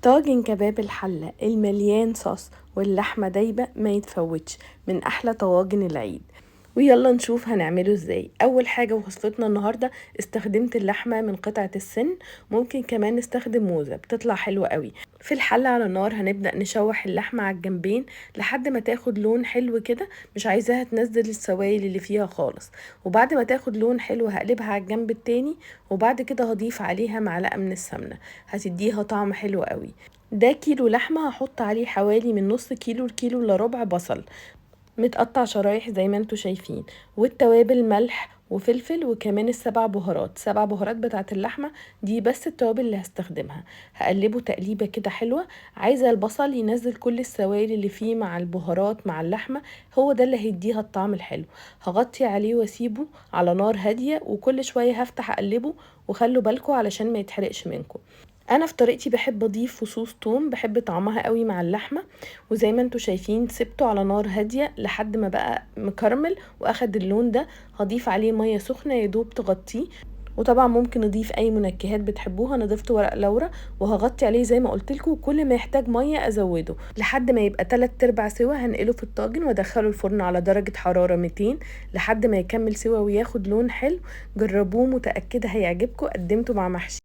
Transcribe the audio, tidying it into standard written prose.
طاجن كباب الحلة المليان صوص واللحمة دايبة ما يتفوتش، من أحلى طواجن العيد. ويلا نشوف هنعمله ازاي. اول حاجة وصفتنا النهاردة استخدمت اللحمة من قطعة السن، ممكن كمان نستخدم موزة بتطلع حلوة قوي. في الحلة على النار هنبدأ نشوح اللحمة على الجنبين لحد ما تاخد لون حلو كده، مش عايزاها تنزل السوائل اللي فيها خالص. وبعد ما تاخد لون حلو هقلبها على الجنب التاني، وبعد كده هضيف عليها معلقة من السمنة هتديها طعم حلو قوي. ده كيلو لحمة هحط عليه حوالي من نص كيلو لكيلو الا ربع بصل متقطع شرايح زي ما انتوا شايفين، والتوابل ملح وفلفل وكمان السبع بهارات، 7 بهارات بتاعت اللحمة دي بس التوابل اللي هستخدمها. هقلبه تقليبة كده حلوة، عايزة البصل ينزل كل السوائل اللي فيه مع البهارات مع اللحمة، هو ده اللي هيديها الطعم الحلو. هغطي عليه واسيبه على نار هادية، وكل شوية هفتح اقلبه، وخلوا بالكم علشان ما يتحرقش منكم. انا في طريقتي بحب اضيف فصوص توم، بحب طعمها قوي مع اللحمة. وزي ما انتوا شايفين سبته على نار هادية لحد ما بقى مكرمل واخد اللون ده. هضيف عليه مية سخنة يدوب تغطيه، وطبعا ممكن نضيف اي منكهات بتحبوها. انا ضفت ورق لورا وهغطي عليه زي ما قلت لكم، وكل ما يحتاج مية ازوده لحد ما يبقى 3/4 سوا. هنقله في الطاجن وادخله الفرن على درجه حرارة 200 لحد ما يكمل سوا وياخد لون حلو. جربوه، متاكدة هيعجبكم. قدمته مع محشي.